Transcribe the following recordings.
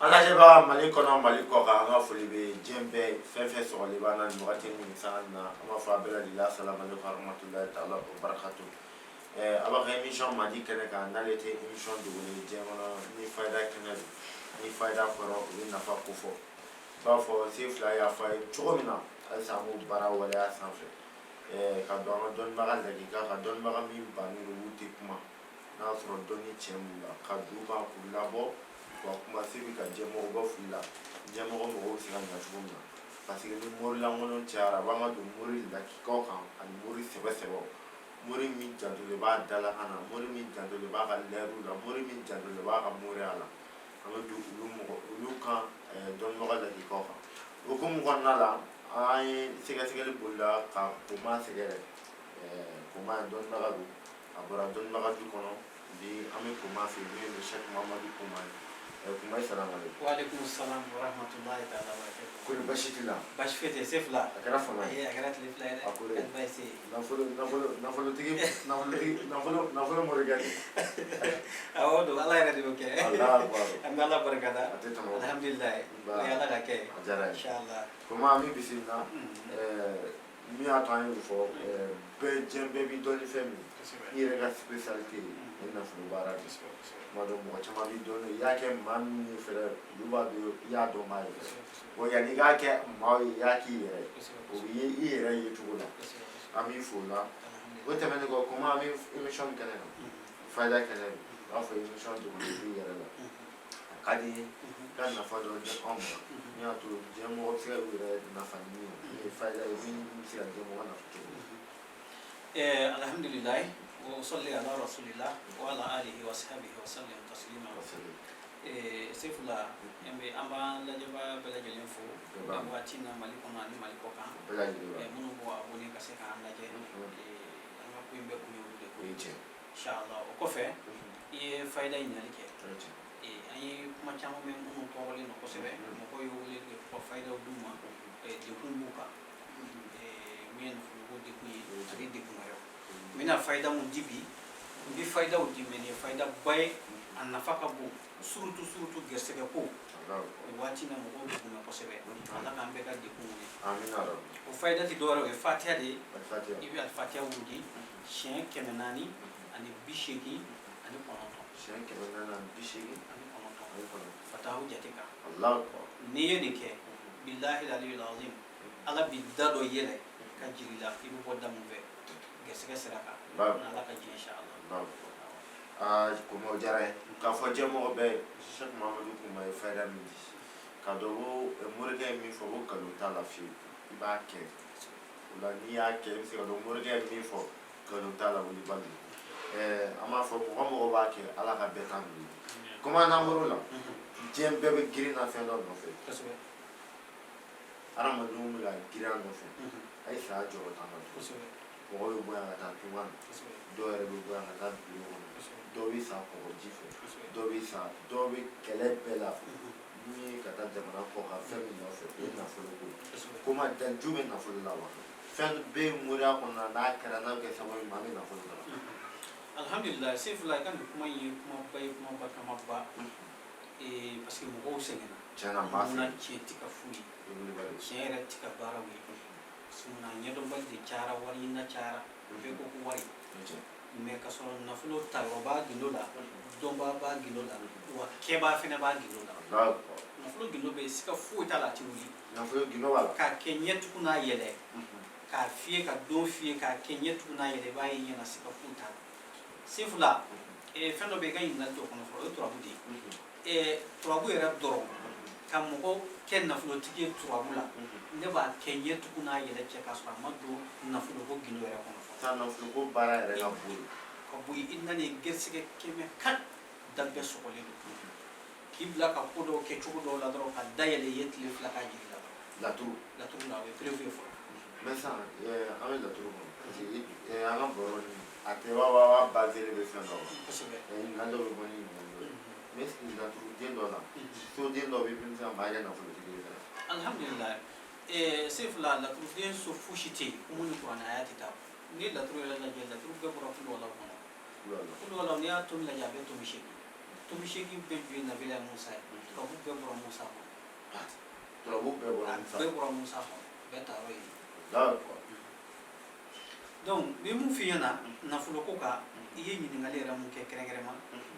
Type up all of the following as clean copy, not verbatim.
An lajɛbaga Mali kɔnɔ, Mali kɔ kan, an ka foli bɛ diɲɛ bɛɛ, fɛn fɛn sɔgɔlen b'an na nin wagati ni sanga in na. An b'a fɔ a bɛɛ lajɛlen, asalamu aleykum warahmatulahi taala wa barakatu. A b'a ka émission mandi kɛnɛ kan, n'ale tɛ émission dogolen ye diɲɛ kɔnɔ, ni fayida kɛnɛ don. Ni fayida fɔra, o bɛ nafa kofɔ. I b'a fɔ sen fila y'a fɔ a ye cogo min na, halisa an b'o baara waleya sanfɛ ka don an ka dɔnnibaga lakika ka dɔnnibaga min bannen don, olu tɛ kuma n'a y'a sɔrɔ dɔnni tiɲɛ b'u la, ka d'u kan k'u labɔ ka kuma se bi ka diɲɛmɔgɔ bɔ fili la, diɲɛmɔgɔ mɔgɔw bɛ se ka ɲɛ cogo min na. Parce que ni mori lankolon cayara, a b'an ka don mori lakikaw kan ani mori sɛbɛ sɛbɛw, mori min jantolen b'a dalakan na, mori min jantolen b'a ka lɛriw la, mori min jantolen b'a ka moriya la. An bɛ don olu mɔgɔ olu kan, dɔnnibaga lakikaw kan. O hukumu kɔnɔna la, an ye sɛgɛsɛgɛli bolila ka Koma sɛgɛrɛ. Koma ye dɔnnibaga don, a bɔra dɔnnibaga du kɔnɔ. Bi an bɛ Koma fɛ yen, min ye Sɛki Mamadu Koma ye. Koma ye, salamu aleykum. Waaleykum salam wa rahmatulahi taala wa barakatuh. Kori basi t'i la? Basi foyi tɛ, Sefila. A kɛra fama ye. Ee, a kɛra tile 2 ye dɛ. A kore. Kadi baasi tɛ yen. Nafolo, nafolo, nafolotigi, nafolotigi, nafolo, nafolo morikɛ. Awɔ don, Ala yɛrɛ de y'o kɛ. Alahu akubar. An bɛ Ala barika da. A tɛ tɛmɛ o kan. Alhamdulilayi. Nba. O ye Ala ka kɛ ye. A diyara n ye. Inshallah. Koma, an b'i bisimila. Min y'a to an ye nin fɔ, bɛɛ, diɲɛ bɛɛ b'i dɔn ni fɛn min ye, i yɛrɛ ka spécialité ye, o ye nafolo baara de ye. Tuma dɔ, mɔgɔ caman b'i dɔn n'o ye. I y'a kɛ maa min ye fɛnɛ, olu b'a dɔn i y'a dɔn maa ye. Bon, yanni i k'a kɛ maaw ye, i y'a k'i yɛrɛ ye, o bɛ ye i yɛrɛ ye cogo la. An b'i fo o la. O tɛmɛnen kɔ, Koma, an bɛ émission min kɛnɛ kan, fayida kɛnɛ don. U b'a fɔ émission dogolen b'i yɛrɛ la. A ka di n ye i ka nafa dɔ di anw ma, min y'a to diɲɛ mɔgɔ bɛ se ka u yɛrɛ nafa ni min ye, min ye fayida ye, min bɛ se ka diɲɛ mɔgɔ nafa cogo min. Alhamdulilayi wa usalli ala rasulillah wa ala alihi wa sahbihi wa sallam taslima. Sefula, an bɛ an b'an lajɛbaa bɛɛ lajɛlen fo nin waati in na, Mali kɔnɔ ani Mali kɔ kan, Bɛɛ lajɛlen b'a. Minnu b'o abonné ka se k'an lajɛ. An ka ko in bɛɛ kun ye olu de ko O ye. ye tiɲɛ. Inshallah. O kɔfɛ, i ye fayida ɲininkali kɛ. O ye tiɲɛ. An ye kuma caman mɛn minnu tɔɔrɔlen don kosɛbɛ. Mɔgɔw ye wele kɛ k'u ka fayidaw d'u ma, degun b'u kan, min ye nafoloko degun ye ani degun wɛrɛw. N bɛna fayida mun di bi, n bɛ fayidaw di, mais nin ye fayida ba ye, a nafa ka bon, surtout surtout gɛrɛsɛgɛ ko. Nin waati in na, mɔgɔw degunna kosɛbɛ. Ala k'an bɛɛ ka degun wuli. Amina rabi. O fayida tɛ dɔwɛrɛ ye, o ye fatiya de ye. Alifatiha. I bɛ alifatiya wurudi siɲɛ 489. Siɲɛ 489 ani kɔnɔntɔn. Ani kɔnɔntɔn. Fatahu jate kan. Alahu akubar. N'i ye nin kɛ, bilahi aliyul azim, Ala bi da dɔ yɛlɛ ka jiri la, i bɛ bɔ da mun fɛ gɛrɛsɛgɛ sira kan, n'Ala ka diɲɛ, inshallah. Alahu akubar. Aa Koma, o diyara n ye k'a fɔ diɲɛ mɔgɔ bɛɛ ye, Sɛki Mamadu Kuma ye fayida min di, k'a dɔn ko morikɛ ye min fɔ ko nkalon t'a la fiyewu. I b'a kɛ o la, n'i y'a kɛ, i bɛ se ka dɔn morikɛ ye min fɔ nkalon t'a la. Wulibali, an b'a fɔ mɔgɔ mɔgɔ b'a kɛ, Ala ka bɛɛ ta minɛ. Koma, n'an bɔr'o la, diɲɛ bɛɛ bɛ girin na fɛn dɔ nɔfɛ. Hadamadenw bɛ ka girin a nɔfɛ, a ye saya jɔrɔ t'an na tuguni. Mɔgɔ bɛ bɔ yan ka taa tunga na, dɔw yɛrɛ bɛ bɔ yan ka taa biro kɔnɔ, dɔw bɛ sa kɔgɔji fɛ, dɔw bɛ sa, dɔw bɛ kɛlɛ bɛɛ la min ye ka taa jamana kɔ kan. Fɛn min nɔfɛ, o ye nafolo ko ye. Koma, danju bɛ nafolo la wa? Fɛn bɛ yen moriya kɔnɔna na, n'a kɛra, n'a bɛ kɛ sababu ye maa bɛ nafolo sɔrɔ? Alhamdulilayi, Sefula, i ka nin kuma in ye kumaba ye, kumaba kamaba, parce que mɔgɔw sɛgɛnna. Tiɲɛna, maa Munna sɛgɛn. Tiɲɛ tɛ ka f'u ye. O ye wulibali. Tiɲɛ yɛrɛ tɛ ka baaraw ye, parce que munna? Ɲɛdɔnbali de cayara, wari ɲinina cayara, bɛɛ ko ko wari. O ye tiɲɛ. Mais ka sɔrɔ nafolo tayɔrɔ b'a gindo la, dɔnbaa b'a gindo la, wa kɛbaa fɛnɛ b'a gindo la. Alahu akubar. Nafolo gindo bɛ yen, siga foyi t'a la, a tɛ wuli. Nafolo gindo b'a la. K'a kɛ ɲɛ tugun n'a yɛlɛ, k'a fiyɛ ka don fiyɛ, k'a kɛ ɲɛ tugun n'a yɛlɛ, i b'a ye ɲɛna, siga foyi t'a la. Sefula, fɛn dɔ bɛ yen, i ka ɲininkali dɔ kɔnɔ fɔlɔ, o ye turabu de ye. Turabu yɛrɛ dɔrɔn ka mɔgɔ kɛ nafolotigi ye turabu la, ne b'a kɛ ɲɛ tugun n'a yɛlɛ cɛ, k'a sɔrɔ a ma don nafoloko gindo yɛrɛ kɔnɔ fɔlɔ. Sa nafolo ko baara yɛrɛ ka bon. Ka bɔ yen, i nana ye gɛrɛsɛgɛ kɛmɛ kan da bɛɛ sɔgɔlen don, k'i bila ka ko dɔw kɛ cogo dɔw la dɔrɔn, ka da yɛlɛ i ye tile 2 k'a jiri la dɔrɔn. Laturu. Laturu la, o ye preuve ye fɔlɔ. Mais sisan, an bɛ laturu kɔnɔ, parce que an ka baro nin, a tɛ b'a basé bɛ fɛn dɔ kan. Ɲininkali dɔw bɛ bɔ ni ɲininkali dɔ ye. Mais est ce que laturuden dɔ la, soden dɔ bɛ yen min bɛ se ka maa kɛ nafolotigi ye fɛnɛ? Alhamdulilayi, Sefula, laturuden so fosi tɛ yen ko mun ni kuranɛ aya tɛ taa. N'i ye laturu yɛrɛ lajɛ, laturu bɛɛ bɔra kulu wala kɔnɔ. Kulu wala. Kulu wala, n'i y'a tomi lajɛ, a bɛ tomi 8. Tomi 8 bɛɛ ju ye nabila Musa ye. Turabu bɛɛ bɔra Musa kɔnɔ. Turabu bɛɛ bɔra A Musa. bɛɛ bɔra Musa kɔnɔ, bɛɛ taar'o ye. Donc n bɛ mun f'i ɲɛna nafoloko kan, i ye ɲininkali yɛrɛ mun kɛ kɛrɛnkɛrɛnma,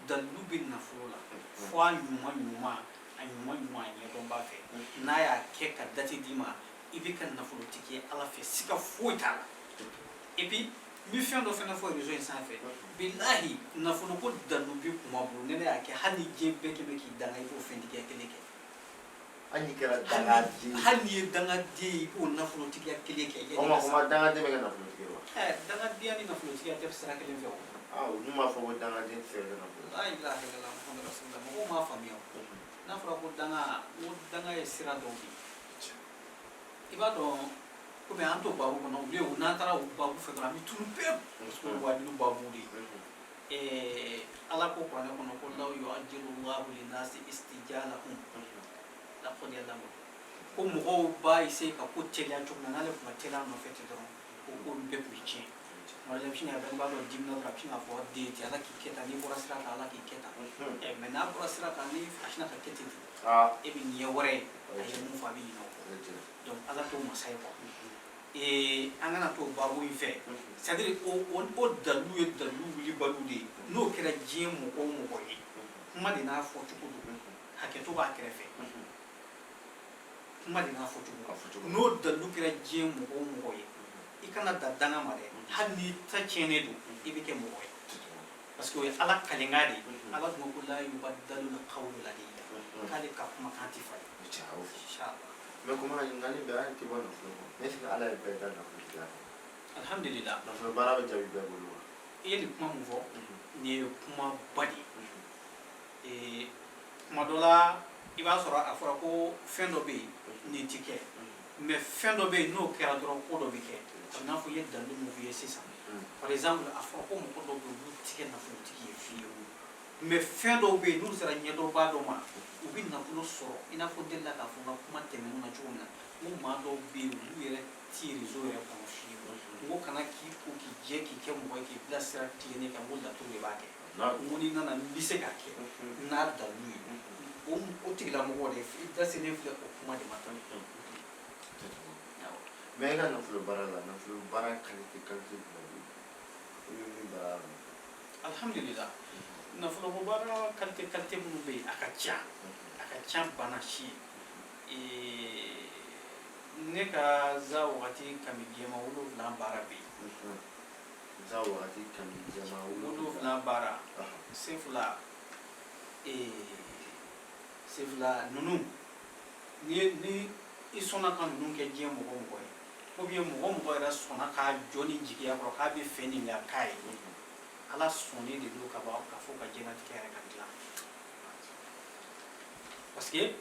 dalilu bɛ nafolo la fo a ɲuman ɲuman, a ɲuman ɲuman, a ɲɛdɔn b'a fɛ. N'a y'a kɛ ka date d'i ma, i bɛ ka nafolotigi ye Ala fɛ, siga foyi t'a la. Et puis n bɛ fɛn dɔ fɛnɛ fɔ réseau in sanfɛ, bilahi, nafoloko dalilu bɛ kuma bolo. Ni ne y'a kɛ, hali ni diɲɛ bɛɛ kɛ bɛ k'i danga, i b'o fɛntigiya kelen kɛ. Hali n'i kɛra dangaden. Hali n'i ye dangaden ye, i b'o nafolotigiya kelen kɛ yanni O ma ka o sa. ma dangaden bɛ kɛ nafolotigi ye wa? Dangadenya ni nafolotigiya tɛ sira kelen fɛ o. Ah, olu m'a fɔ ko dangaden tɛ se ka kɛ nafolo. La ilaha illallah Muhammadu rasulullah. Mɔgɔw m'a faamuya o. N'a fɔra ko danga, n ko danga ye sira dɔw de ye. I b'a dɔn, komi an t'o baabu kɔnɔ bilen o, n'an taara o baabu fɛ dɔrɔn, an bɛ tunu pewu, parce que o ye wajibi baabu de ye. Ala ko kuranɛ kɔnɔ ko law yu'ajjilu Allahu linnasi istijalahum laqudiya al-amr, ko mɔgɔw b'a essayer ka ko teliya cogo min na, n'ale tun ka teliya nɔfɛ ten dɔrɔn, ko ko bɛɛ tun bɛ tiɲɛ. Tuma dɔ la, i bɛ sin ka bangebaa dɔ dimina dɔrɔn, a bɛ sin k'a fɔ den ten, Ala k'i kɛ tan, n'i bɔra sira kan, Ala k'i kɛ tan. Mais n'a bɔra sira kan, ni a sinna ka kɛ ten ten, e bɛ ɲɛ wɛrɛ ye, a ye mun fɔ, a bɛ ɲinɛ o kɔ. Donc Ala t'o masa ye quoi. An kana to baabu in fɛ, c'est à dire o dalilu ye dalilu wulibaliw de ye. N'o kɛra diɲɛ mɔgɔ o mɔgɔ ye, kuma de n'a fɔcogo don, hakɛto b'a kɛrɛfɛ, kuma de n'a fɔcogo. N'o dalilu kɛra diɲɛ mɔgɔ o mɔgɔ ye, i kana da danga ma dɛ, hali n'i ta tiɲɛnen don, i bɛ kɛ mɔgɔ ye, parce que o ye Ala kalenkan de ye. Ala dun ko la yubaddalu l-qawlu ladayya, k'ale ka kumakan tɛ falen, inchallah. Mais kuma ɲininkali bɛɛ hali tɛ bɔ nafolo kɔ, est ce que Ala ye bɛɛ da nafolotigiya kan? Alhamdulillah. Nafolo baara bɛ jaabi bɛɛ bolo wa? I ye nin kuma mun fɔ, nin ye kumaba de ye. Kuma dɔ la, i b'a sɔrɔ a fɔra ko fɛn dɔ bɛ yen, nin ti kɛ, mais fɛn dɔ bɛ yen, n'o kɛra dɔrɔn, ko dɔ bɛ kɛ. A bɛ n'a fɔ i ye dalilu mun f'i ye sisan, par exemple, a fɔra ko mɔgɔ dɔw bɛ yen, olu ti kɛ nafolotigi ye fiyewu, mais fɛn dɔw bɛ yen, n'u sera ɲɛdɔnbaa dɔ ma, u bɛ nafolo sɔrɔ. I n'a fɔ n delila k'a fɔ n ka kuma tɛmɛnenw na cogo min na, n ko maa dɔw bɛ yen, olu yɛrɛ ti réseau yɛrɛ kɔnɔ fiyewu. N ko kana k'i ko k'i jɛ, k'i kɛ mɔgɔ ye, k'i bila sira tilennen kan, n ko laturu de b'a kɛ. N ko n'i nana, n bɛ se k'a kɛ n'a dalilu ye. O tigilamɔgɔ de i da selen filɛ o kuma de ma tan. Mais e ka nafolo baara la, nafolo baara qualité qualité jumɛn bɛ yen, i bɛ min baara la? Alhamdulillah, nafoloko baara qualité qualité minnu bɛ yen, a ka ca, a ka ca bana si ye. Ne ka za wagati kami jɛma 7 baara bɛ yen. Za wagati kami jɛma? 7 baara, sefula, sefula ninnu, ni i sɔnna ka ninnu kɛ diɲɛ mɔgɔ o mɔgɔ ye, ou bien mɔgɔ o mɔgɔ yɛrɛ sɔnna k'a jɔ ni jigiya kɔrɔ k'a bɛ fɛ nin ka k'a ye, Ala sɔnnen de don ka ban ka fɔ ka diɲɛlatigɛ yɛrɛ ka dilan, parce que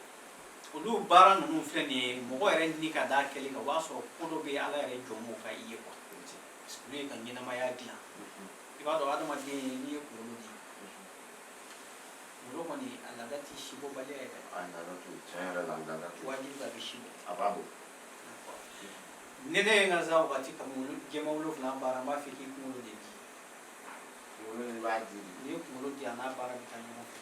olu baara ninnu filɛ nin ye, mɔgɔ yɛrɛ ni ka d'a kɛli kan, o b'a sɔrɔ ko dɔ bɛ yen, Ala yɛrɛ jɔn b'o ka i ye quoi, parce que olu ye ka ɲɛnamaya dilan. I b'a dɔn, adamaden, n'i ye kunkolo di, kunkolo kɔni a laada ti sibɔbaliya ye dɛ. A laada t'o, tiɲɛ yɛrɛ la, a laada t'o. Wajibi a bɛ si bɔ. A b'a bɔ. Ni ne ye n ka sa wagati kami jɛma 7 baara, n b'a fɛ k'i kunkolo de di. Kunkolo de b'a di. N'i ye kunkolo di, a n'a baara bɛ taa ɲɔgɔn fɛ.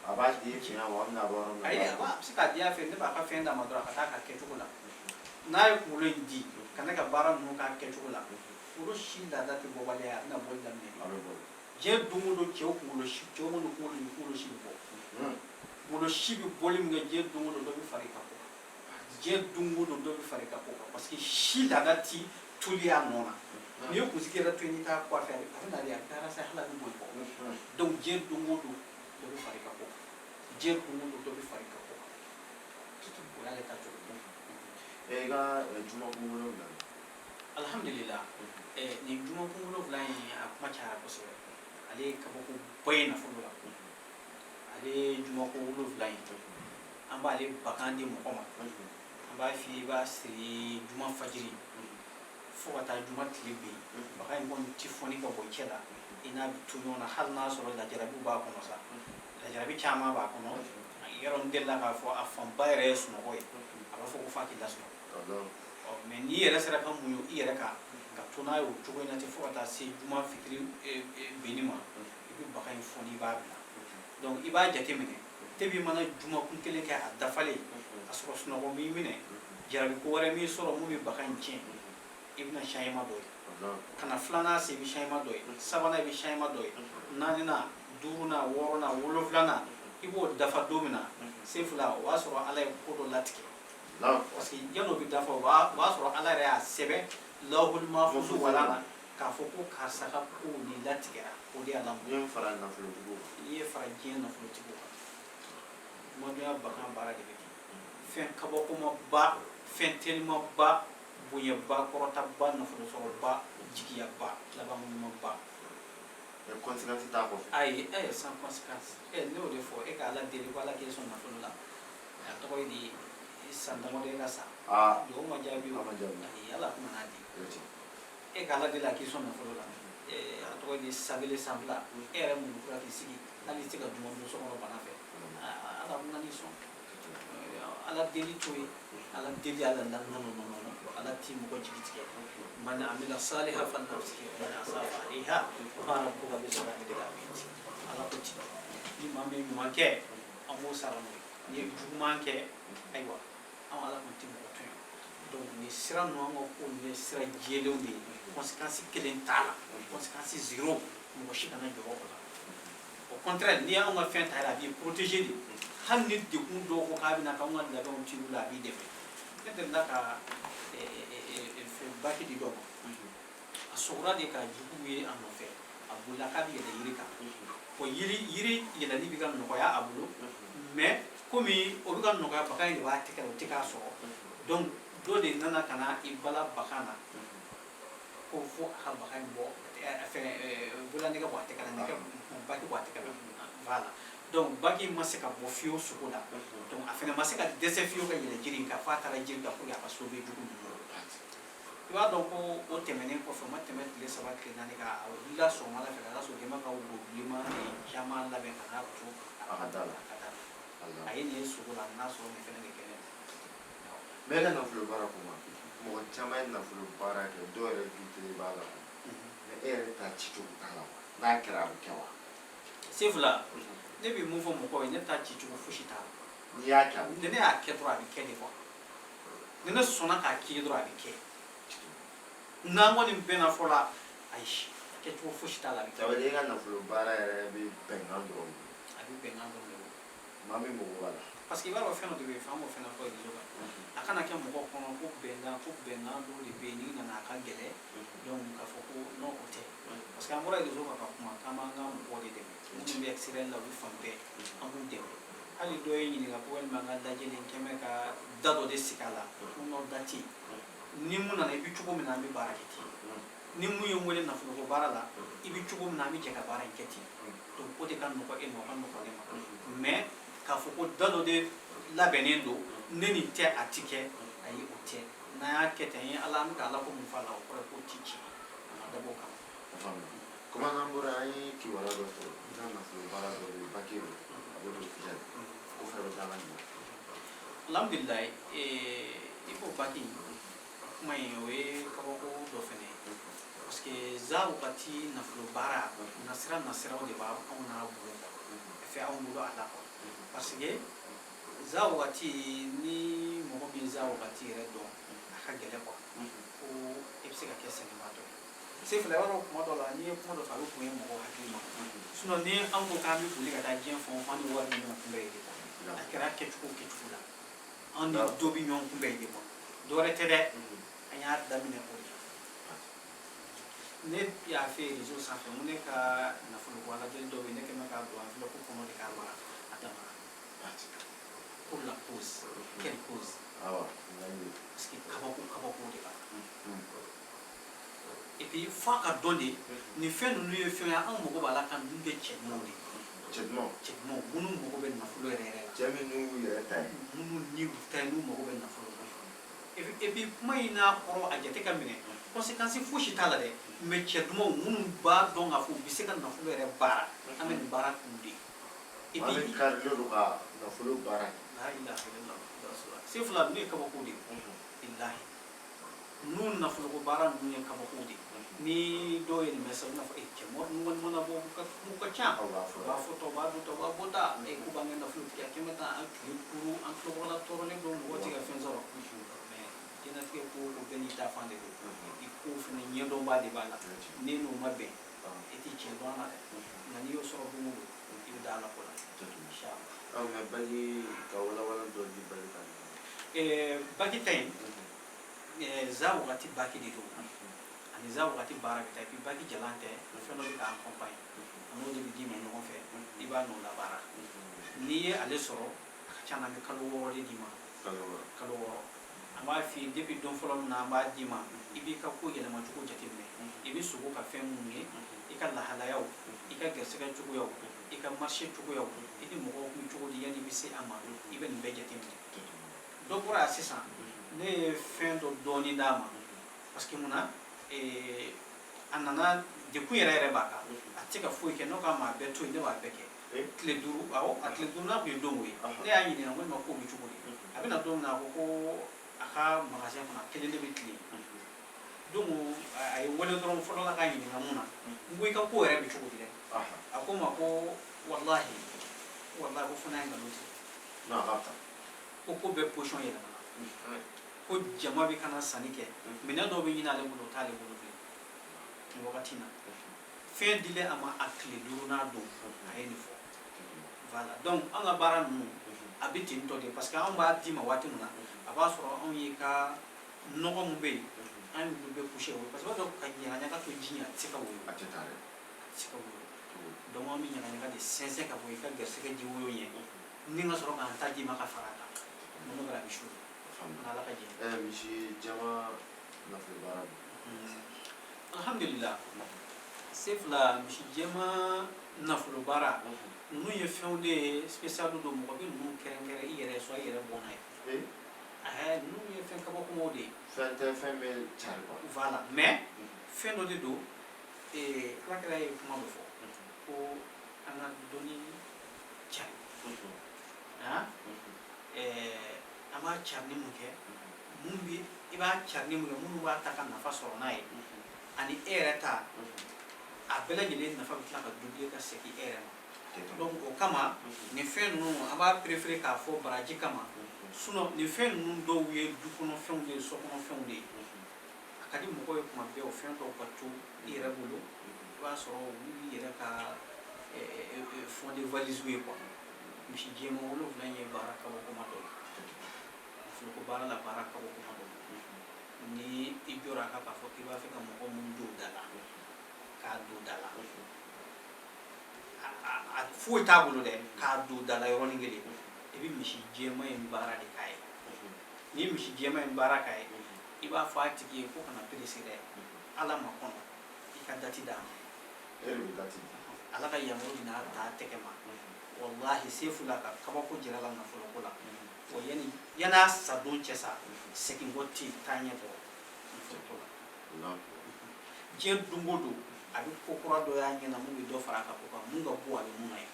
A b'a di e tiɲɛ wa, a bɛna bɔ yɔrɔ min na? Ayi, a bɛ se k'a di a fɛ, ne b'a ka fɛn d'a ma dɔrɔn, a ka taa a ka kɛcogo la. N'a ye kunkolo in di ka ne ka baara ninnu k'a kɛcogo la, kunkolo si laada tɛ bɔbaliya ye, a bɛna bɔli daminɛ A de. bɛ bɔ. Diɲɛ don o don, cɛw kunkolo si, cɛw minnu kunkolo ni kunkolo si bɛ bɔ, kunkolo si bɛ bɔli min kɛ, diɲɛ don o don dɔ bɛ fara i ka ko kan, diɲɛ don o don dɔ bɛ fara i ka ko kan, parce que si laada ti toli a nɔ na. N'i ye kunsigi yɛrɛ to yen, n'i t'a coiffé, a bɛ na de, a bɛ taa se hali a bɛ bɔ i kɔ. Donc diɲɛ don o don dɔ bɛ fara i ka ko kan, diɲɛ don o don dɔ bɛ fara i ka ko kan, o y'ale ta cogo ye. I ka jumakun 7. Alhamdulillah, nin jumakun 7 in, a kuma cayara kosɛbɛ. Ale ye kabako ba ye nafolo la. Ale jumakun 7 in, an b'ale bagan di mɔgɔ ma, an b'a f'i ye, i b'a siri juma fajiri fo ka taa juma tile bin. Bagan in kɔni ti fɔni ka bɔ i cɛ la, i n'a bɛ to ɲɔgɔn na, hali n'a sɔrɔ lajarabiw b'a kɔnɔ sa, lajarabi caman b'a kɔnɔ. Yɔrɔ n delila k'a fɔ, a fanba yɛrɛ ye sunɔgɔ ye, a b'a fɔ ko f'a k'i lasunɔgɔ. Ɔ, mais n'i yɛrɛ sera ka muɲu i yɛrɛ kan ka to n'a ye o cogo in na ten fo ka taa se juma fitiri binni ma, i bɛ bagan in fɔni, i b'a bila. Donc i b'a jateminɛ, tebi mana jumakun kelen kɛ a dafalen, a sɔrɔ sunɔgɔ m'i minɛ, jarabi ko wɛrɛ m'i sɔrɔ mun bɛ bagan in tiɲɛ, i bɛna changement dɔ ye. Ka na filanan se, i bɛ changement dɔ ye, sabanan, i bɛ changement dɔ ye, naaninan, duurunan, wɔɔrɔnan, wolonfilanan, i b'o dafa don min na, Sefula, o b'a sɔrɔ Ala ye ko dɔ latigɛ. Parce que yan'o bɛ dafa, o b'a sɔrɔ Ala yɛrɛ y'a sɛbɛn lawhul mahfuz wala na k'a fɔ ko karisa ka ko nin latigɛra. O de y'a lamɔ. N'i ye fara nafolotigiw kan. N'i ye fara diɲɛ nafolotigiw kan, jumadonya bagan baara de bɛ kɛ fɛn kabakomaba, fɛn telimaba, bonyaba, kɔrɔtaba, nafolosɔrɔba, jigiyaba, labanko ɲumanba. Mais conséquence t'a kɔfɛ. Ayi, sans conséquence. Ne y'o de fɔ, e ka Ala deli ko Ala k'e sɔn nafolo la, a tɔgɔ ye di, san damadɔ e ka sa. Dugawu ma jaabi o. A ma jaabi. Ayi, Ala kuma n'a di. O ye tiɲɛ. E ka Ala deli a k'i sɔn nafolo la, a tɔgɔ ye di, san kelen, san 2, e yɛrɛ mun kura k'i sigi, hali i tɛ se ka duman dun so kɔnɔ bana fɛ. Ala bɛna n'i sɔn. Ala deli to yen, Ala deli Ala la, non non non non, Ala t'i mɔgɔ jigi tigɛ. Man amila salihan falinafsihi wa man asaa fa alayha wa ma rabbuka bizallamin lil abid. Ala ko ten, ni maa min ye ɲuman kɛ, an b'o sara n'o ye, n'i ye juguman kɛ, ayiwa, anw Ala kɔni tɛ mɔgɔ tɔɲɔ. Donc nin sira ninnu, an ka ko ninnu ye sira jɛlenw de ye, conséquence kelen t'a la, conséquence zéro, mɔgɔ si kana jɔrɔ o la. Au contraire, n'i y'anw ka fɛn ta yɛrɛ, a b'i protéger de. Hali ni degun dɔw ko k'a bɛna k'anw ka labɛnw tir'u la, a b'i dɛmɛ. Ne delila ka fɛn baki di dɔ ma, a sɔgɔra de ka juguw ye a nɔfɛ, a bolila k'a bɛ yɛlɛ yiri kan. Bon, yiri yɛlɛli bɛ ka nɔgɔya a bolo, mais komi o bɛ ka nɔgɔya, bagan in de b'a tɛgɛ la, o tɛ k'a sɔrɔ. Donc dɔ de nana ka na i bala bagan na ko fo a ka bagan in bɔ, fɛn bololanɛgɛ bɔ a tɛgɛ la, nɛgɛ baki bɔ a tɛgɛ la. Voilà, donc baki ma se ka bɔ fiyewu sogo la. Donc a fɛnɛ ma se ka dɛsɛ fiyewu ka yɛlɛ jiri in kan, f'a taara jiri kan pour que a ka sauver jugu ninnu. I b'a dɔn ko o tɛmɛnen kɔfɛ, o ma tɛmɛ tile 3 tile 4 kan, a wulila sɔgɔmada fɛ ka taa sɔrɔ jɛma ka wo bilenman de caman labɛn ka n'a to A ka da la. A ka da la. A ye nin ye sogo la, n'a sɔrɔ nin fɛnɛ de kɛnɛ. Mais e ka nafolo baara kuma, mɔgɔ caman ye nafolo baara kɛ, dɔw yɛrɛ dutigi b'a la, mais e yɛrɛ ta cicogo t'a la wa? N'a kɛra, a bɛ kɛ wa? Sefula, ne bɛ mun fɔ mɔgɔw ye, ne ta cicogo fosi t'a la. N'i y'a kɛ, a bɛ Ni ne y'a kɛ dɔrɔn, a bɛ kɛ de quoi. Ni ne sɔnna k'a k'i ye dɔrɔn, a bɛ kɛ. N'an kɔni bɛnna fɔ la, ayi, kɛcogo fosi t'a la, a bɛ Ça veut kɛ. dire e ka nafolo baara yɛrɛ bɛ bɛnkan dɔrɔn de. A bɛ bɛnkan dɔrɔn de bɔ. Maa min mago b'a la. Parce que i b'a dɔn, fɛn dɔ de bɛ yen, fɛn b'o fɛnɛ fɔ réseau kan, a kana kɛ mɔgɔ kɔnɔ ko bɛnkan dɔw de bɛ yen, n'i nana a ka gɛlɛn. Donc k'a fɔ ko non, o tɛ. Parce que an bɔra réseau kan ka kuma k'an b'an ka mɔgɔw de dɛmɛ, minnu bɛ extérieur la, u bɛ fan bɛɛ, an b'u dɛmɛ. Hali dɔ ye ɲininka ko walima an ka lajɛli kɛn bɛ ka da dɔ de sigi a la, ko non, da tɛ yen. Ni mun nana, i bɛ cogo min na, an bɛ baara kɛ ten. Ni mun ye n wele nafoloko baara la, i bɛ cogo min na, an bɛ jɛ ka baara in kɛ ten. Donc o de ka nɔgɔ e ma, o ka nɔgɔ ne ma. Mais k'a fɔ ko da dɔ de labɛnnen don, ne nin tɛ, a ti kɛ, ayi, o tɛ. N'an y'a kɛ ten, an ye Ala, an bɛ ka Ala ko mun fɔ a la, o kɔrɔ ye k'o ti tiɲɛ, a ma dabɔ o kama. A faamuya. Komi an bɔra, an ye kibaruya dɔ sɔrɔ i ka nafolo baara dɔ bɛ yen, baki don, a bɛ don Kidali, ko fɛnɛ bɛ taa ka ɲuman. Alhamdulilayi, i ko baki kuma in, o ye kabako dɔ fɛnɛ ye. Parce que za wagati nafolo baara nasiraw de b'a anw n'a bolo quoi, fɛ anw bolo a la quoi. Parce que za wagati, ni mɔgɔ min za wagati yɛrɛ dɔn, a ka gɛlɛn quoi, ko e bɛ se ka kɛ sɛgɛnbaatɔ ye. Sefula, i b'a dɔn, kuma dɔ la, n'i ye kuma dɔ fɔ, a bɛ bonya mɔgɔw hakili ma. Sinon ni an ko k'an bɛ boli ka taa diɲɛ fan o fan, ni wari bɛ ɲɔgɔn kunbɛn yen de quoi. A kɛra kɛcogo o kɛcogo la, an ni dɔ bɛ ɲɔgɔn kunbɛn yen de quoi. Dɔ wɛrɛ tɛ dɛ, an y'a daminɛ o de la. Ne y'a fɛ réseau sanfɛ, n ko ne ka nafolo ko alajɛli dɔ bɛ yen, ne kɛn bɛ k'a don enveloppe kɔnɔ de k'a mara a dama na. Pour la cause, quelle cause? Awa, n y'a ye. Parce que kabako kabako de b'a la. Et puis f'a ka dɔn de, nin fɛn ninnu ye fɛn ye, an mago b'a la ka ninnu kɛ cɛ ɲumanw de ye. Cɛ dumanw. Cɛ ɲumanw, minnu mago bɛ nafolo yɛrɛ yɛrɛ la. Cɛ min n'u yɛrɛ ta ye. Minnu ni u ta ye, n'u mago bɛ nafolo la. Et puis kuma in n'a kɔrɔ, a jate ka minɛ, conséquence fosi t'a la dɛ. Mais cɛ dumanw minnu b'a dɔn k'a fɔ u bɛ se ka nafolo yɛrɛ baara, an bɛ nin baara kun de. Et Maa min puis karilen don ka nafolo baara kɛ. La ilaha illallah, Sefula, ninnu ye kabako de ye, bilahi. Ninnu nafoloko baara ninnu ye kabako de ye. Ni dɔw ye nin mɛn sisan, u bɛna fɔ cɛ mɔri ninnu kɔni mana bɔ, k'u ka ca. Aw b'a fɔ. U b'a fɔ tan, u b'a dun tan, u b'a bɔ tan, k'u b'an kɛ nafolotigiya kɛmɛ tan, an tile kuru, an tulokɔrɔla tɔɔrɔlen don, mɔgɔ tɛ ka fɛn sɔrɔ. Mais diɲɛlatigɛ ko o ko bɛɛ n'i ta fan de don. I ko fana ɲɛdɔnba de b'a la. N'e n'o ma bɛn, e tɛ tiɲɛ dɔn a la dɛ. Nka n'i y'o sɔrɔ don o don, i bɛ da Ala ko la, inshallah. Mais bagi ka walawala dɔ di bagi kan. Bagi ta in, za wagati baki de don, ani za wagati baara bɛ taa. Et puis baki jalan tɛ, fɛn dɔ bɛ k'a accompagner, a n'o de bɛ d'i ma ɲɔgɔn fɛ, i b'a n'o labaara. N'i ye ale sɔrɔ, a ka ca na, an bɛ kalo 6 de d'i ma. Kalo 6. Kalo 6. An b'a f'i ye depuis don fɔlɔ min na an b'a d'i ma, i b'i ka ko yɛlɛma cogo jateminɛ, i bɛ sogo ka fɛn minnu ye, i ka lahalayaw, i ka gɛrɛsɛgɛ cogoyaw, i ka marché cogoyaw, i ni mɔgɔw kun bɛ cogo di yanni i bɛ se a ma, i bɛ nin bɛɛ jateminɛ. Dɔ bɔra yan sisan, ne ye fɛn dɔ dɔɔni d'a ma, parce que munna, a nana dekun yɛrɛ yɛrɛ b'a kan, a tɛ se ka foyi kɛ. Ne k'a ma, a bɛɛ to yen, ne b'a bɛɛ kɛ. Tile 5, awɔ, a tile 5nan tun ye don o ye. Ne y'a ɲininka, n ko ne ma k'o bɛ cogo di? A bɛna don min na, a ko ko a ka magasin kɔnɔ, a kelen de bɛ tilen. Donc a ye n wele dɔrɔn fɔlɔ la k'a ɲininka mun na. N ko i ka ko yɛrɛ bɛ cogo di dɛ? A ko n ma ko walahi walahi, ko fo n'a ye nkalon tigɛ. Non, a b'a ta. Ko ko bɛɛ position yɛlɛmana, ko jama bɛ ka na sanni kɛ, minɛn dɔw bɛ ɲini ale bolo, o t'ale bolo bilen nin wagati in na. Fɛn dilen a ma a tile 5nan don, a ye nin fɔ. Voilà, donc an ka baara ninnu a bɛ ten tɔ de, parce que anw b'a d'i ma waati min na, a b'a sɔrɔ anw ye ka nɔgɔ mun bɛ yen, an y'olu bɛɛ couché o, parce que i b'a dɔn ka ɲagaɲaga to ji ɲɛ, a tɛ se ka woyo. A tɛ taa dɛ. A tɛ se ka woyo. Donc an bɛ ɲagaɲaga de sɛnsɛn ka bɔ i ka gɛrɛsɛgɛ ji woyo ɲɛ, ni ka sɔrɔ k'an ta d'i ma ka fara a kan. Nɔnɔ kɛra, a bɛ su n'Ala ka jɛ. Misi jama nafolo baara don. Alhamdulillah, sefila misi jɛma nafolo baara ninnu ye fɛnw de ye, spécial don, mɔgɔ bɛ ninnu kɛrɛnkɛrɛn i yɛrɛ soit i yɛrɛ bɔnna ye. Ninnu ye fɛn kabakomaw de ye. Fɛn tɛ, fɛn bɛ cari quoi. Voilà, mais fɛn dɔ de don. Ala kɛra ye kuma dɔ fɔ ko an ka dɔnni cari. Han, an b'a cari ni mun kɛ, mun bi i b'a cari ni mun kɛ, minnu b'a ta ka nafa sɔrɔ n'a ye, ani e yɛrɛ ta, a bɛɛ lajɛlen nafa bɛ tila ka doubler ka segin e yɛrɛ ma. Donc o kama, nin fɛn ninnu, an b'a préféré k'a fɔ baraji kama. Sinon nin fɛn ninnu dɔw ye du kɔnɔfɛnw de ye, so kɔnɔfɛnw de ye. A ka di mɔgɔw ye kuma bɛɛ o fɛn dɔw ka to i yɛrɛ bolo. I b'a sɔrɔ olu y'i yɛrɛ ka fond de valise ye quoi. Misi jɛman 7 in ye baara kabakoma dɔ ye, nafoloko baara la, baara kabakoma dɔ ye. Ni i jɔra a kan k'a fɔ k'i b'a fɛ ka mɔgɔ mun don da la, k'a don da la, a foyi t'a bolo dɛ, k'a don da la yɔrɔnin kelen, i bɛ misi jɛman in baara de k'a ye. N'i ye misi jɛman in baara k'a ye, i b'a fɔ a tigi ye ko kana presser dɛ, Ala ma kɔnɔ, i ka date d'a ma. E de bɛ date di. Ala ka yamaru bɛna ta tɛgɛ ma. Walahi, sefu la ka kabako jira la nafoloko la wa, yani yan'a sa don cɛ sa, segin kɔ tɛ yen, taa ɲɛ dɔrɔn nafoloko la. Diɲɛ don o don, a bɛ ko kura dɔ y'a ɲɛna mun bɛ dɔ fara a ka ko kan, mun ka bon a bɛ mun na ye.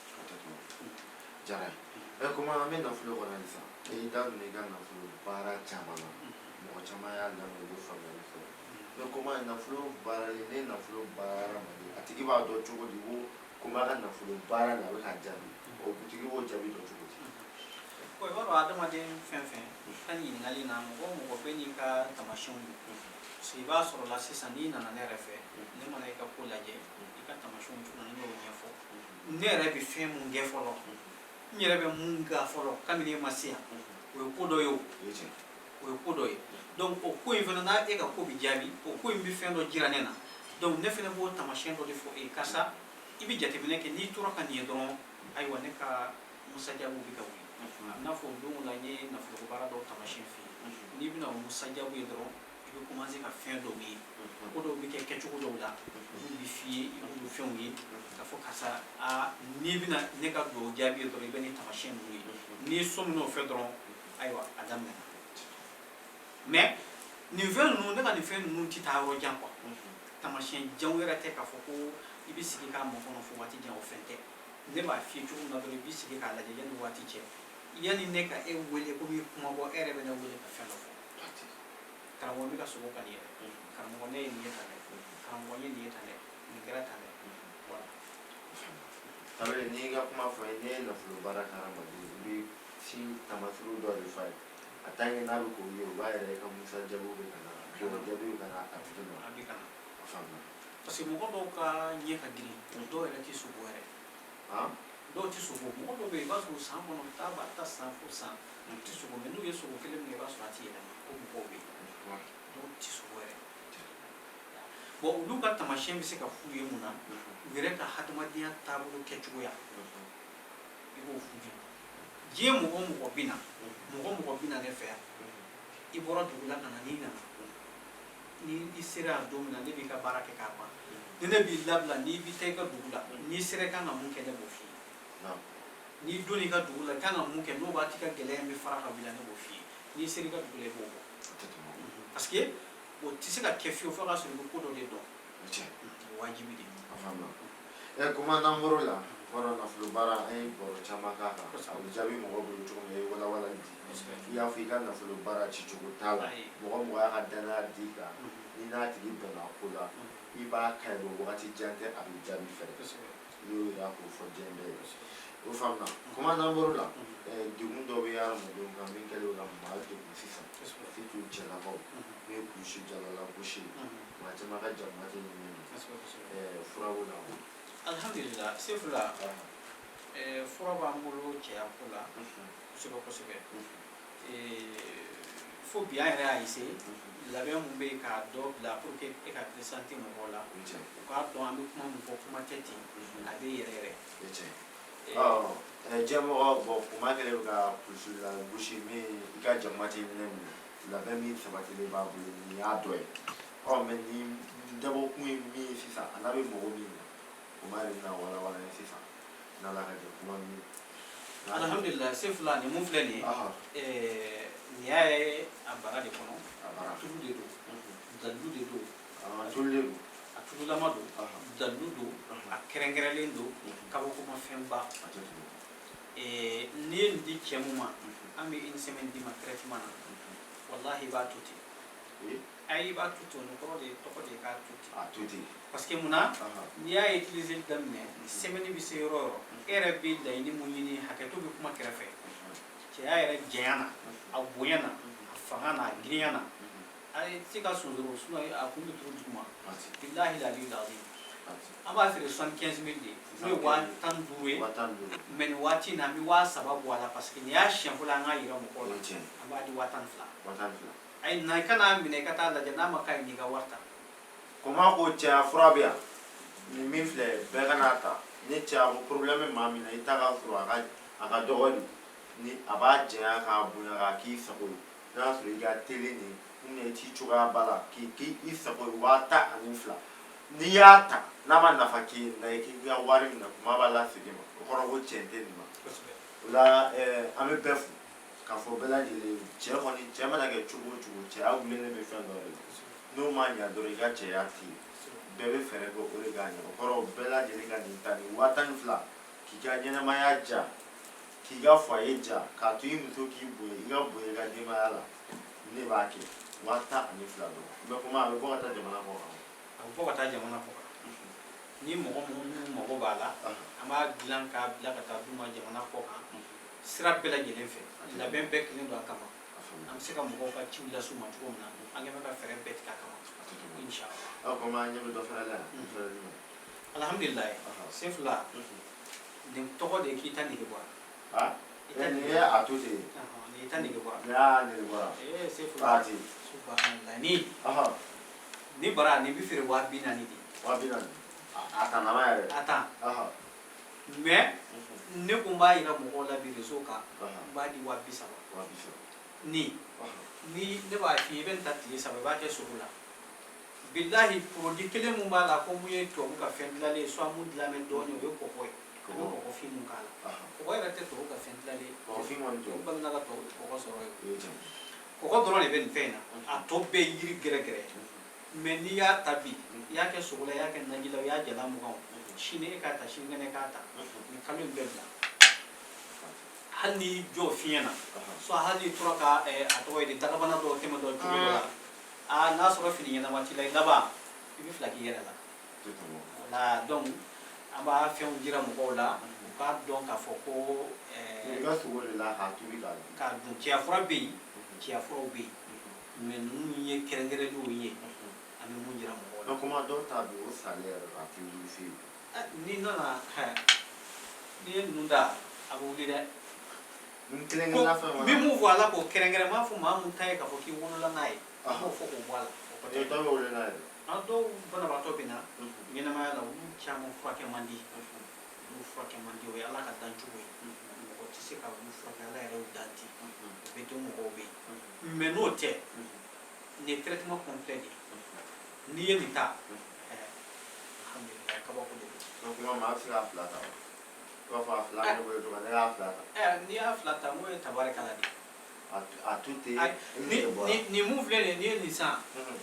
Jara ye. Komi an bɛ nafolo kɔnɔ halisa, i da donna i ka nafolo baara caman na, mɔgɔ caman y'a lamɛn, u bɛ faamuyali sɔrɔ. Mais comment nafolo baarali, ne nafolo baara man di, a tigi b'a dɔn cogo di ko komi a ka nafolo baara la, a bɛ k'a jaabi, o tigi b'o jaabi dɔn cogo di? Bon, i b'a dɔn, adamaden fɛn fɛn ka ɲininkali na, mɔgɔ o mɔgɔ bɛɛ n'i ka taamasiyɛnw don. Parce que i b'a sɔrɔ la sisan, n'i nana ne yɛrɛ fɛ, ne mana i ka ko lajɛ, i ka taamasiyɛnw cogo, ne b'o ɲɛfɔ. Ne yɛrɛ bɛ fɛn mun kɛ fɔlɔ, n yɛrɛ bɛ mun kɛ fɔlɔ kabini e ma se yan, o ye ko dɔ ye. O o ye ko dɔ ye. Donc o ko in fana n'a e ka ko bɛ jaabi, o ko in bɛ fɛn dɔ jira ne na. Donc ne fana b'o taamasiyɛn dɔ de fɔ e ye: karisa, i bɛ jateminɛ kɛ, n'i tora ka nin ye dɔrɔn, ayiwa, ne ka musajabu bɛ ka wuli. A bɛ n'a fɔ o don la, n ye nafoloko baara dɔw taamasiyɛn f'i ye. N'i bɛna o musajabu ye dɔrɔn, i bɛ commencer ka fɛn dɔw ye, ko dɔw bɛ kɛ kɛcogo dɔw la, olu bɛ f'i ye, i b'olu fɛnw ye k'a fɔ karisa, aa, n'i bɛna ne ka dugawu jaabi ye dɔrɔn, i bɛ nin taamasiyɛn ninnu ye. N'i sɔminna o fɛ dɔrɔn, ayiwa, a daminɛna. Mais nin fɛn ninnu, ne ka nin fɛn ninnu tɛ taa yɔrɔ jan quoi. Taamasiyɛn janw yɛrɛ tɛ k'a fɔ ko i bɛ sigi k'a makɔnɔ fo waati jan, o fɛn tɛ. Ne b'a f'i ye cogo min na dɔrɔn, i b'i sigi k'a lajɛ yanni waati cɛ, yanni ne ka e wele ko n b'i kuma bɔ, e yɛrɛ bɛ ne wele ka fɛn dɔ fɔ. Karamɔgɔ, n bɛ ka sogo kan nin yɛrɛ. Karamɔgɔ, ne ye nin ye tan dɛ. Karamɔgɔ, n ye nin ye tan dɛ, nin kɛra tan dɛ, voilà. Tabale, n'i ka kuma fɔ n ye, ne ye nafolo baara kɛ hadamaden, i bɛ si taamasiyɛn dɔ de f'a ye a tant que n'a bɛ k'o ye, o b'a yɛrɛ i ka musa jaabiw bɛ ka na, jɔyɔrɔ jaabiw bɛ ka na a tigi ma. A bɛ ka na. A faamuya. Parce que mɔgɔ dɔw ka ɲɛ ka girin, dɔw yɛrɛ tɛ sogo yɛrɛ. Dɔw tɛ sogo. Mɔgɔ dɔw bɛ yen, i b'a sɔrɔ san kɔnɔ taa b'a ta san fo san, u tɛ sogo. Mais n'u ye sogo kelen min kɛ, i b'a sɔrɔ a tɛ yɛlɛma. O mɔgɔw bɛ yen, dɔw tɛ sogo yɛrɛ. Bon, olu ka taamasiyɛn bɛ se ka f'u ye mun na? U yɛrɛ ka hadamadenya taabolo kɛcogoya, i b'o f'u ɲɛna. Diɲɛ mɔgɔ o mɔgɔ bɛ na, mɔgɔ o mɔgɔ bɛ na ne fɛ yan, i bɔra dugu la ka na, n'i nana, ni i sera yan don min na, ne b'i ka baara kɛ k'a ban. Ni ne b'i labila, n'i bɛ taa i ka dugu la, n'i sera, i kan ka mun kɛ, ne b'o f'i ye. N'i donna i ka dugu la, i kan ka mun kɛ, n'o b'a t'i ka gɛlɛya in bɛ fara ka b'i la, ne b'o f'i ye. N'i sera i ka dugu la, i b'o bɔ. Parce que o tɛ se ka kɛ fiyewu fo k'a sɔrɔ i bɛ ko dɔ de dɔn. O wajibi de ye. A faamuya. Ɛ, kuma n'an bɔr'o la, bɔra nafolo baara, an ye baro caman k'a kan. A bɛ jaabi mɔgɔ bolo cogo min na, i ye walawalali di. I y'a fɔ i ka nafolo baara cicogo t'a la. Mɔgɔ mɔgɔ y'a ka danaya d'i kan, n'i n'a tigi bɛnna ko la, i b'a ka ɲi wagati jan tɛ, a bɛ jaabi fɛnɛ. I y'o yira k'o fɔ diɲɛ bɛɛ ye, o faamuna. Kuma n'an bɔr'o la, degun dɔ bɛ hadamadenw kan min kɛlen don ka maa degun sisan, surtout cɛlakaw, min ye kulusi jalala gosi ye. Maa caman ka jakuma tɛ ɲinɛ nin. Fura b'o la wa? Alhamdulillah, Sefula, fura b'an bolo cɛya ko la kosɛbɛ kosɛbɛ. Fo bi an yɛrɛ y'a essayer labɛn mun bɛ yen k'a dɔ bila pour que e ka présenter mɔgɔw la, u k'a dɔn an bɛ kuma min fɔ, kuma tɛ ten, a bɛ yɛrɛ yɛrɛ. Diɲɛmɔgɔ bɔn, kuma kɛlen bɛ ka kulusi la gosi min, i ka jakuma tɛ minɛ minɛ, labɛn min sabatilen b'a bolo, nin y'a dɔ ye. Ɔ, mais nin dabɔkun ye min ye sisan, a n'a bɛ mɔgɔ min na, kuma de bɛna walawala ye sisan n'Ala ka jɛ kuma min. Alhamdulillah, Sefula, nin mun filɛ nin ye, nin y'a ye a bara de kɔnɔ. A bara. Tulu de don, dalilu de don. Tulu de don. A tululama don, dalilu don, a kɛrɛnkɛrɛnlen don, kabakomafɛnba. N'i ye nin di cɛ mun ma, an bɛ une semaine d'i ma traitement na, wallahi i b'a to ten. Ayi, i b'a to ten, o kɔrɔ de tɔgɔ de ye k'a to ten. A to ten. Parce que munna? N'i y'a utiliser daminɛ, semaine bɛ se yɔrɔ o yɔrɔ, e yɛrɛ bɛ laɲini mun ɲini, hakɛto bɛ kuma kɛrɛfɛ, cɛya yɛrɛ janya na, a bonya na, a fanga na, a girinya na, a tɛ se ka sonsoro, sinon a kun bɛ turu duguma. Bilahi lali lazim, an b'a feere 75 000 de, n'o ye 15 000 ye. 15 000. Mais nin waati in na, an bɛ 3000 bɔ a la, parce que nin y'a siɲɛ fɔlɔ an k'a yira mɔgɔw la. An b'a di 12 000. 12 000. Ayi, na i kana minɛ, i ka taa lajɛ, n'a ma ka ɲi, n'i ka wari ta. Koma ko cɛya fura bɛ yan, nin min filɛ, bɛɛ ka n'a ta. Ni cɛya ko problème bɛ maa min na, i ta ka sɔrɔ a ka dɔgɔ de ni a b'a janya k'a bonya k'a k'i sago ye. N'a y'a sɔrɔ i ka teli nin ou bien i t'i cogoya ba la k'i k'i sago ye, 12 000. N'i y'a ta, n'a ma nafa k'i ye, na i k'i ka wari minɛ, kuma b'a lasegin ma. O kɔrɔ ko tiɲɛ tɛ nin ma. O la, an bɛ bɛɛ fo k'a fɔ bɛɛ lajɛlen, cɛ kɔni, cɛ mana kɛ cogo o cogo, cɛya wulilen bɛ fɛn dɔ de la. N'o ma ɲa dɔrɔn, i ka cɛya tɛ yen. Bɛɛ bɛ fɛɛrɛ kɛ o de k'a ɲɛ. O kɔrɔ, bɛɛ lajɛlen ka nin ta, nin 12 000, k'i ka ɲɛnɛmaya ja, k'i ka foyer ja, k'a to i muso k'i bonya, i ka bonya i ka denbaya la. Ne b'a kɛ 12 000 dɔrɔn. Mais kuma a bɛ bɔ ka taa jamana kɔ kan. A bɛ bɔ ka taa jamana kɔ kan. Ni mɔgɔ minnu mago b'a la, an b'a dilan k'a bila ka taa d'u ma jamana kɔ kan, sira bɛɛ lajɛlen fɛ. Labɛn bɛɛ kelen don a kama. An bɛ se ka mɔgɔw ka ciw las'u ma cogo min na, an kɛn bɛ ka fɛɛrɛ bɛɛ tigɛ a kama, inshallah. Aw komi an ɲɛ bɛ dɔ fana la yan. Alhamdulilayi, Sefula, nin tɔgɔ de ye k'i ta nege bɔra. Nin ye a to ten. Nin ta nege bɔra. Nin y'a nege bɔra. Ee, Sefula, subhanallah, ni ni bara nin bɛ feere 40 000 de. 40 000, a tanama yɛrɛ. A tan. Mais ne kun b'a yira mɔgɔw la bi réseau kan, n b'a di 30 000. 30 000. Ni ne b'a f'i ye, i bɛ nin ta tile 3, i b'a kɛ sogo la. Bilahi, produit kelen mun b'a la ko mun ye tubabu ka fɛn dilanlen ye, soit mun dilan bɛ dɔɔnin, o ye kɔgɔ ye. An bɛ kɔgɔfin mun k'a la, kɔgɔ yɛrɛ tɛ tubabu ka fɛn dilanlen ye. Kɔgɔfin kɔni tɛ. O balima ka tubabu kɔgɔ sɔrɔ yen. Kɔgɔ dɔrɔn de bɛ nin fɛn in na, a tɔ bɛɛ ye yiri gɛrɛgɛrɛ. Mais n'i y'a ta bi, i y'a kɛ sogo la, i y'a kɛ naji la, i y'a jala 20, sini e k'a ta, sinikɛnɛ k'a ta, nin kalo in bɛɛ bila. Hali n'i jɔ fiɲɛ na, soit hali n'i tora ka a tɔgɔ ye di, dagabana dɔw tɛmɛ dɔ cogo dɔ la. Aa, n'a sɔrɔ fini ɲɛnama t'i la, i laban i bɛ fila k'i yɛrɛ la. Wala, donc an b'a fɛnw jira mɔgɔw la, u k'a dɔn k'a fɔ ko I ka sogo de la k'a tobi k'a dun. K'a dun. Cɛya fura bɛ yen, cɛya furaw bɛ yen, mais ninnu ye kɛrɛnkɛrɛnlenw ye, an bɛ mun jira mɔgɔw la. Mais comment dɔw ta bɛ o salen yɛrɛ la, a tɛ wuli fiyewu? N'i nana, n'i ye ninnu da, a bɛ wuli dɛ. N kelen kelenna fɛn. N bɛ mun fɔ a la k'o kɛrɛnkɛrɛn, n b'a fɔ maa mun ta ye k'a fɔ k'i wolola n'a ye, an b'o fɔ k'o bɔ a la, o Dɔw bɛ wolo n'a ye. An dɔw banabaatɔ bɛ na ɲɛnamaya la, olu caman furakɛ man di, olu furakɛ man di. O ye Ala ka dancogo ye, mɔgɔ tɛ se ka olu furakɛ, Ala yɛrɛ y'u dan ten, o bɛ to mɔgɔw bɛ yen. Mais n'o tɛ, nin ye traitement complet de ye. N'i ye nin ta, alhamdulilayi, kabako de don. Donc kuma maa bɛ se k'a fila ta wa? I b'a fɔ a fila bɛ ne bolo cogo min, ne y'a fila ta. N'i y'a fila ta, n ko ye tabarikala de ye. A to ten. Ni nin mun filɛ nin ye, n'i ye nin san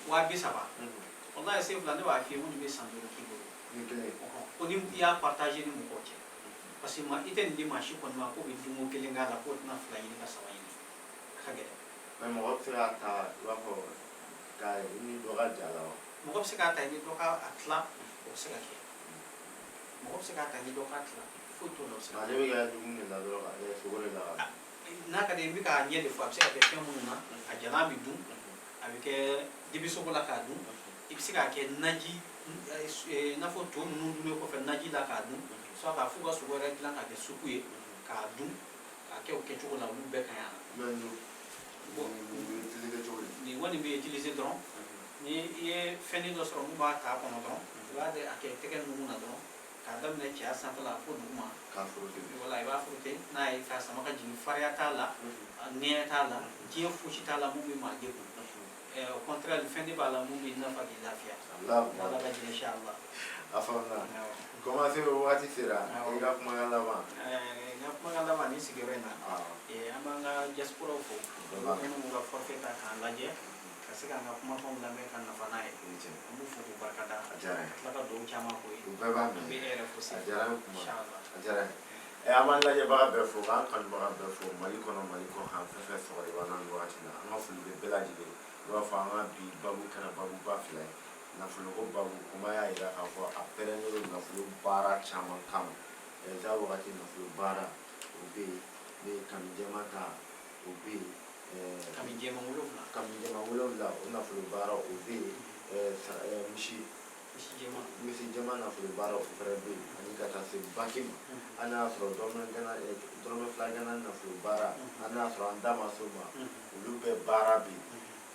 30 000, walayi, sen fila, ne b'a f'i ye, n ko nin bɛ san 5 k'i bolo. Nin kelen. Ko ni i y'a partager ni mɔgɔw cɛ, parce que ma i tɛ nin di maa si kɔni ma k'o bɛ dunko kelen k'a la, k'o tɛna fila ɲini ka saba ɲini, a ka gɛlɛn. Mais mɔgɔ bɛ se k'a ta, i b'a fɔ ka i ni dɔ ka ja la wa? Mɔgɔ bɛ se k'a ta i ni dɔ ka a tila, o bɛ se ka kɛ. Mɔgɔ bɛ se k'a ta i ni dɔ k'a tila, foyi t'o la, o bɛ se ka Ale bɛ kɛ dumuni de la dɔrɔn, ka sogo de la ka N'a ka di n bɛ k'a ɲɛ de fɔ, a bɛ se ka kɛ fɛn minnu na, a jalan bɛ dun, a bɛ kɛ dibisogo la k'a dun, i bɛ se k'a kɛ naji, i n'a fɔ to ninnu dunnen kɔfɛ naji la k'a dun, soit k'a f'u ka sogo yɛrɛ dilan k'a kɛ supu ye k'a dun, k'a kɛ o kɛcogo la, olu bɛɛ ka ɲi a la. Mais nin bɛ utiliser cogo di? Nin kɔni bɛ utiliser dɔrɔn, ni i ye fɛnnin dɔ sɔrɔ mun b'a ta kɔnɔ dɔrɔn, i b'a a kɛ tɛgɛ nugu na dɔrɔn, k'a daminɛ cɛya sanfɛla fo duguma. K'a frotter. Wala, i b'a frotter n'a ye k'a sama ka jigin. Farinya t'a la, nɛɲɛ t'a la, diɲɛ fosi t'a la mun bɛ maa degun. Au contraire, fɛn de b'a la mun bɛ nafa k'i lafiya. Ala ka jɛ, inshallah. A faamuna. Commencer wagati sera, i ka kumakan laban. N ka kumakan laban ni sigiyɔrɔ in na, an b'an ka diaspora fo, minnu b'u ka forfait ta k'an lajɛ, ka se k'an ka kumakanw lamɛn ka nafa n'a ye. An b'u fo k'u barikada. A diyara n ye. Ka tila ka dugawu caman k'u ye. U bɛɛ b'a An bɛ mɛn. e yɛrɛ fo. A diyara n ye kuma. Inshallah. A diyara n ye. An b'an lajɛbaga bɛɛ fo, k'an kanubaga bɛɛ fo, Mali kɔnɔ, Mali kɔ kan, fɛn fɛn sɔgɔlen b'an na nin wagati la, an ka foli bɛ bɛɛ lajɛlen ye. I b'a fɔ an ka bi babu kɛra babuba fila ye. Nafoloko babu, kuma y'a jira k'a fɔ a pɛrɛnnen don nafolo baara caman kama. Ɛza wagati nafolo baara o bɛ yen, ne ye kami jɛman ta, o bɛ yen. Kami jɛman wolonwula. Kami jɛman wolonwula, o nafolo baara o bɛ yen. Misi Misi jɛman. Misi jɛman nafolo baara, o fɛnɛ bɛ yen, ani ka taa se baki ma. An y'a sɔrɔ dɔrɔmɛ gana, dɔrɔmɛ fila gana nafolo baara, an y'a sɔrɔ an da ma s'o ma, olu bɛɛ baara bɛ yen.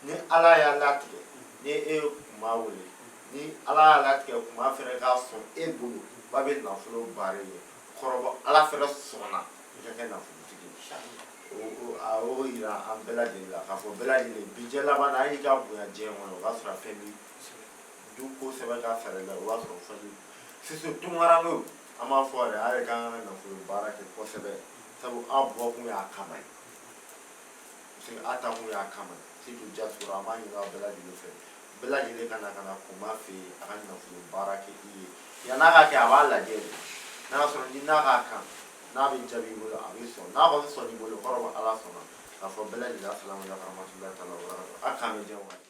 Ni Ala y'a latigɛ, ni e ye kuma wele, ni Ala y'a latigɛ, kuma fɛnɛ k'a sɔn e bolo ba bɛ nafolo baara ye, kɔrɔbɔ Ala fɛnɛ sɔnna i ka kɛ nafolotigi ye. O a y'o yira an bɛɛ lajɛlen la k'a fɔ bɛɛ lajɛlen bi jɛ laban na, hali ka bonya diɲɛ kɔnɔ, o b'a sɔrɔ fɛn bi du ko sɛbɛn ka sara la, o b'a sɔrɔ fɛn sisan tunkarankew, an b'a fɔ yɛrɛ, a yɛrɛ k'an ka nafolo baara kɛ kosɛbɛ, sabu aw bɔ kun y'a kama ye, parce que a ta kun y'a kama ye. Surtout diaspora, an b'a ɲini aw bɛɛ lajɛlen fɛ, bɛɛ lajɛlen ka na kuma fɛ yen, a ka nafolo baara kɛ i ye. Yann'a ka kɛ, a b'a lajɛ de, n'a y'a sɔrɔ ni n'a ka kan, n'a bɛ jaabi i bolo, a bɛ sɔn. N'a kɔni sɔnn'i bolo, kɔrɔ bɔ Ala sɔnna k'a fɔ bɛɛ lajɛlen, asalamu aleykum warahmatulahi taala wabarakatuh. A k'an bɛ diɲɛ waati.